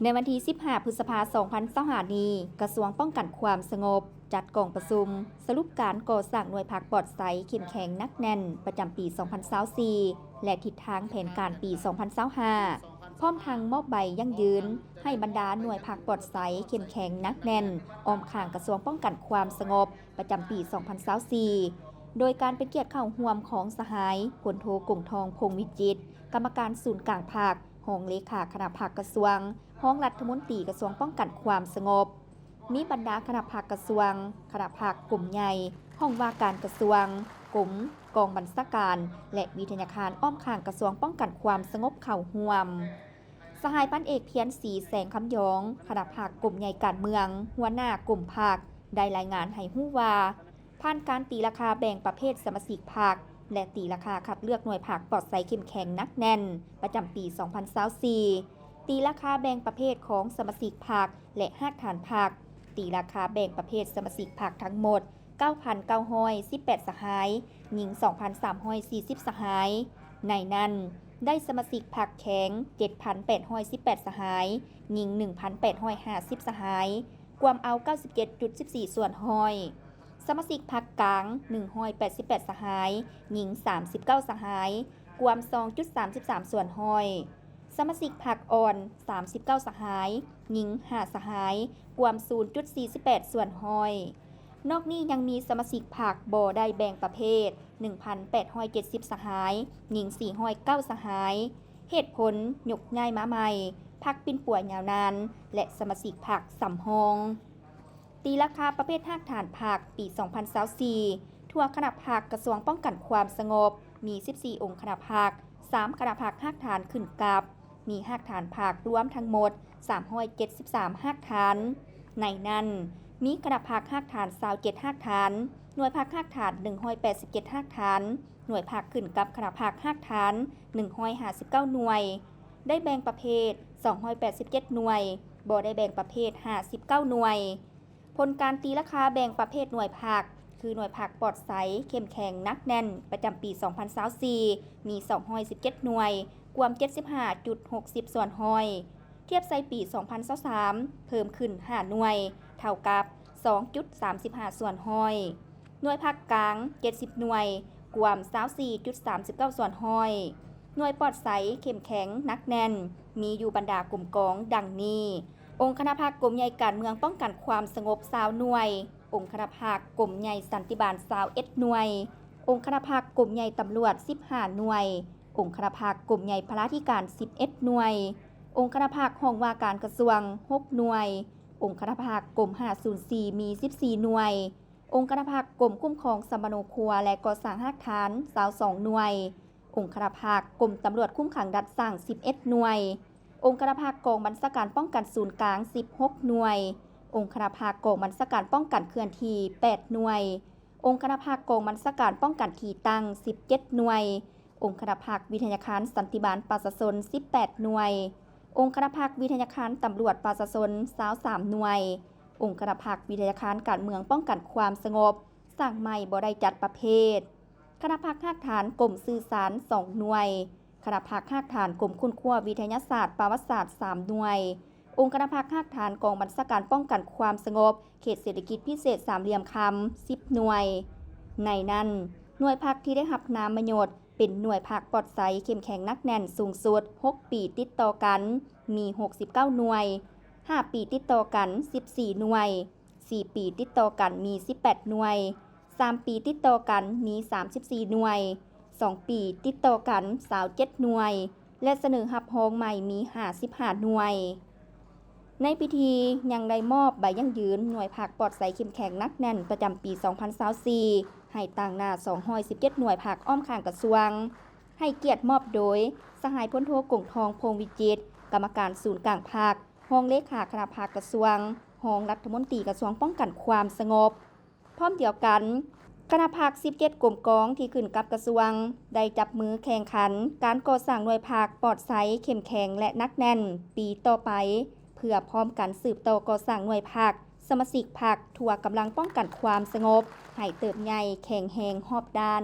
ໃນວັນທີສິບຫ້າ ພຶດສະພາ ສອງພັນຊາວຫ້ານີ້, ກະຊວງປ້ອງກັນຄວາມສະຫງົບ ຈັດກອງປະຊຸມສະຫຼຸບການກໍ່ສ້າງໜ່ວຍພັກປອດໃສ ເຂັ້ມແຂງ ໜັກແໜ້ນ ປະຈຳປີ ສອງພັນຊາວສີ່ ແລະ ທິດທາງແຜນການປີ ສອງພັນຊາວຫ້າ ພ້ອມທັງມອບໃບຢັ້ງຢືນໃຫ້ບັນດາໜ່ວຍພັກປອດໃສ ເຂັ້ມແຂງ ໜັກແໜ້ນ ອ້ອມຂ້າງກະຊວງປ້ອງກັນຄວາມສະຫງົບ ປະຈຳປີ ສອງພັນຊາວສີ່ ໂດຍການເປັນກຽດເຂົ້າຮ່ວມຂອງສະຫາຍ ພົນໂທ ກົງທອງ ພົງວິຈິດ ກຳມະການສູນກາງພັກ, ຮອງເລຂາຄະນະພັກກະຊວງ, ຮອງລັດຖະມົນຕີກະຊວງປ້ອງກັນຄວາມສະຫງົບ, ມີບັນດາຄະນະພັກກະຊວງ, ຄະນະພັກ, ກົມໃຫຍ່, ຫ້ອງວ່າການກະຊວງ, ກົມ, ກອງບັນຊາການ ແລະ ວິທະຍາຄານອ້ອມຂ້າງກະຊວງປ້ອງກັນຄວາມສະຫງົບເຂົ້າຮ່ວມ. ສະຫາຍພັນເອກ ພຽນສີ ແສງຄຳຢອງ ຄະນະພັກ, ກົມໃຫຍ່ການເມືອງ, ຫົວໜ້າກົມພັກ ໄດ້ລາຍງານໃຫ້ຮູ້ວ່າ ຜ່ານການຕີລາຄາແບ່ງປະເພດສະມາຊິກພັກ ແລະ ຕີລາຄາຄັດເລືອກໜ່ວຍພັກປອດໃສ ເຂັ້ມແຂງ ໜັກແໜ້ນ ປະຈຳປີ ສອງພັນຊາວສີ່ ຕີລາຄາແບ່ງປະເພດຂອງສະມາຊິກພັກ ແລະ ຮາກຖານພັກ, ຕີລາຄາແບ່ງປະເພດສະມາຊິກພັກທັງໝົດ ເກົ້າພັນເກົ້າຮ້ອຍສິບແປດສະຫາຍ, ຍິງ ສອງພັນສາມຮ້ອຍສີ່ສິບສະຫາຍ. ໃນນັ້ນ ໄດ້ສະມາຊິກພັກແຂງ ເຈັດພັນແປດຮ້ອຍສິບແປດສະຫາຍ, ຍິງ ໜຶ່ງພັນແປດຮ້ອຍຫ້າສິບສະຫາຍ, ກວມເອົາ ເກົ້າສິບເຈັດຈຸດສິບສີ່ສ່ວນຮ້ອຍ. ສະມາຊິກພັກກາງ ໜຶ່ງຮ້ອຍແປດສິບແປດສະຫາຍ, ຍິງ ສາມສິບເກົ້າສະຫາຍ, ກວມ ສອງຈຸດສາມສິບສາມສ່ວນຮ້ອຍ. ສະມາຊິກພັກອ່ອນ ສາມສິບເກົ້າສະຫາຍ, ຍິງ ຫ້າສະຫາຍ, ກວມ ສູນຈຸດສີ່ສິບແປດສ່ວນຮ້ອຍ. ນອກນີ້ຍັງມີສະມາຊິກພັກບໍ່ໄດ້ແບ່ງປະເພດ ໜຶ່ງພັນແປດຮ້ອຍເຈັດສິບສະຫາຍ, ຍິງ ສີ່ຮ້ອຍເກົ້າສະຫາຍ. ເຫດຜົນ ຍົກຍ້າຍມາໃໝ່, ພັກປິ່ນປົວຍາວນານ ແລະ ສະມາຊິກພັກສຳຮອງ. ຕີລາຄາປະເພດຮາກຖານພັກ ປີ ສອງພັນຊາວສີ່ ທົ່ວຄະນະພັກກະຊວງປ້ອງກັນຄວາມສະຫງົບ ມີ ສິບສີ່ອົງຄະນະພັກ, ສາມຄະນະພັກຮາກຖານຂຶ້ນກັບ, ມີຮາກຖານພັກລວມທັງໝົດ ສາມຮ້ອຍເຈັດສິບສາມຮາກຖານ. ໃນນັ້ນ ມີຄະນະພັກຮາກຖານ ຊາວເຈັດຮາກຖານ, ໜ່ວຍພັກຮາກຖານ ໜຶ່ງຮ້ອຍແປດສິບເຈັດຮາກຖານ, ໜ່ວຍພັກຂຶ້ນກັບຄະນະພັກຮາກຖານ ໜຶ່ງຮ້ອຍຫ້າສິບເກົ້າໜ່ວຍ, ໄດ້ແບ່ງປະເພດ ສອງຮ້ອຍແປດສິບເຈັດໜ່ວຍ, ບໍ່ໄດ້ແບ່ງປະເພດ ຫ້າສິບເກົ້າໜ່ວຍ. ຜົນການຕີລາຄາແບ່ງປະເພດໜ່ວຍພັກ ຄືໜ່ວຍພັກປອດໃສ ເຂັ້ມແຂງ ໜັກແໜ້ນ ປະຈຳປີ ສອງພັນຊາວສີ່ ມີ ສອງຮ້ອຍສິບເຈັດໜ່ວຍ, ກວມ ເຈັດສິບຫ້າຈຸດຫົກສິບສ່ວນຮ້ອຍ. ທຽບໃສ່ປີ ສອງພັນຊາວສາມ ເພີ່ມຂຶ້ນຫ້າໜ່ວຍ, ເທົ່າກັບ ສອງຈຸດສາມສິບຫ້າສ່ວນຮ້ອຍ. ໜ່ວຍພັກກາງ ເຈັດສິບໜ່ວຍ, ກວມ ຊາວສີ່ຈຸດສາມສິບເກົ້າສ່ວນຮ້ອຍ. ໜ່ວຍປອດໃສ ເຂັ້ມແຂງ ໜັກແໜ້ນ ມີຢູ່ບັນດາກົມກອງດັ່ງນີ້: ອົງຄະນະພັກກົມໃຫຍ່ການເມືອງປ້ອງກັນຄວາມສະຫງົບ ຊາວໜ່ວຍ, ອົງຄະນະພັກກົມໃຫຍ່ສັນຕິບານ ຊາວເອັດໜ່ວຍ, ອົງຄະນະພັກກົມໃຫຍ່ຕຳຫຼວດ ສິບຫ້າໜ່ວຍ, ອົງຄະນະພັກກົມໃຫຍ່ພະລາທິການ ສິບເອັດໜ່ວຍ, ອົງຄະນະພັກຫ້ອງວ່າການກະຊວງ ຫົກໜ່ວຍ, ອົງຄະນະພັກກົມຫ້າສູນສີ່ ມີ ສິບສີ່ໜ່ວຍ, ອົງຄະນະພັກກົມຄຸ້ມຄອງສຳມະໂນຄົວ ແລະ ກໍ່ສ້າງຮາກຖານ ຊາວສອງໜ່ວຍ, ອົງຄະນະພັກກົມຕຳຫຼວດຄຸມຂັງດັດສ້າງ ສິບເອັດໜ່ວຍ, ອົງຄະນະພັກກອງບັນຊາການປ້ອງກັນສູນກາງ ສິບຫົກໜ່ວຍ, ອົງຄະນະພັກກອງບັນຊາການປ້ອງກັນເຄື່ອນທີ່ ແປດໜ່ວຍ, ອົງຄະນະພັກກອງບັນຊາການປ້ອງກັນທີ່ຕັ້ງ ສິບເຈັດໜ່ວຍ, ອົງຄະນະພັກວິທະຍາຄານສັນຕິບານປະຊາຊົນ ສິບແປດໜ່ວຍ, ອົງຄະນະພັກວິທະຍາຄານຕຳຫຼວດປະຊາຊົນ ຊາວສາມໜ່ວຍ, ອົງຄະນະພັກວິທະຍາຄານການເມືອງປ້ອງກັນຄວາມສະຫງົບ ສ້າງໃໝ່ບໍ່ໄດ້ຈັດປະເພດ. ຄະນະພັກຮາກຖານກົມສື່ສານ ສອງໜ່ວຍ, ຄະນະພັກຮາກຖານກົມຄົ້ນຄວ້າວິທະຍາສາດປະຫວັດສາດ ສາມໜ່ວຍ, ອົງຄະນະພັກຮາກຖານກອງບັນຊາການປ້ອງກັນຄວາມສະຫງົບເຂດເສດຖະກິດພິເສດສາມຫຼ່ຽມຄຳ ສິບໜ່ວຍ. ໃນນັ້ນ, ໜ່ວຍພັກທີ່ໄດ້ຮັບນາມມະຍົດເປັນໜ່ວຍພັກປອດໃສ ເຂັ້ມແຂງ ໜັກແໜ້ນສູງສຸດ ຫົກປີຕິດຕໍ່ກັນ ມີ ຫົກສິບເກົ້າໜ່ວຍ, ຫ້າປີຕິດຕໍ່ກັນ ສິບສີ່ໜ່ວຍ, ສີ່ປີຕິດຕໍ່ກັນມີ ສິບແປດໜ່ວຍ, ສາມປີຕິດຕໍ່ກັນມີ ສາມສິບສີ່ໜ່ວຍ, ສອງປີຕິດຕໍ່ກັນ ຊາວເຈັດໜ່ວຍ ແລະ ສະເໜີຮັບຮອງໃໝ່ມີ ຫ້າສິບຫ້າໜ່ວຍ. ໃນພິທີຍັງໄດ້ມອບໃບຢັ້ງຢືນໜ່ວຍພັກປອດໃສ ເຂັ້ມແຂງ ໜັກແໜ້ນ ປະຈຳປີ ສອງພັນຊາວສີ່ ໃຫ້ຕາງໜ້າ ສອງຮ້ອຍສິບເຈັດໜ່ວຍພັກອ້ອມຂ້າງກະຊວງ, ໃຫ້ກຽດມອບໂດຍ ສະຫາຍພົນໂທ ກົງທອງ ພົງວິຈິດ ກຳມະການສູນກາງພັກ, ຮອງເລຂາຄະນະພັກກະຊວງ, ຮອງລັດຖະມົນຕີກະຊວງປ້ອງກັນຄວາມສະຫງົບ. ພ້ອມດຽວກັນ, ຄະນະພັກ ສິບເຈັດກົມກອງທີ່ຂຶ້ນກັບກະຊວງ ໄດ້ຈັບມືແຂ່ງຂັນການກໍ່ສ້າງໜ່ວຍພັກປອດໃສ, ເຂັ້ມແຂງ ແລະ ໜັກແໜ້ນປີຕໍ່ໄປ, ເພື່ອພ້ອມກັນສືບຕໍ່ກໍ່ສ້າງໜ່ວຍພັກ, ສະມາຊິກພັກທົ່ວກຳລັງປ້ອງກັນຄວາມສະຫງົບ ໃຫ້ເຕີບໃຫຍ່ແຂງແຮງຮອບດ້ານ.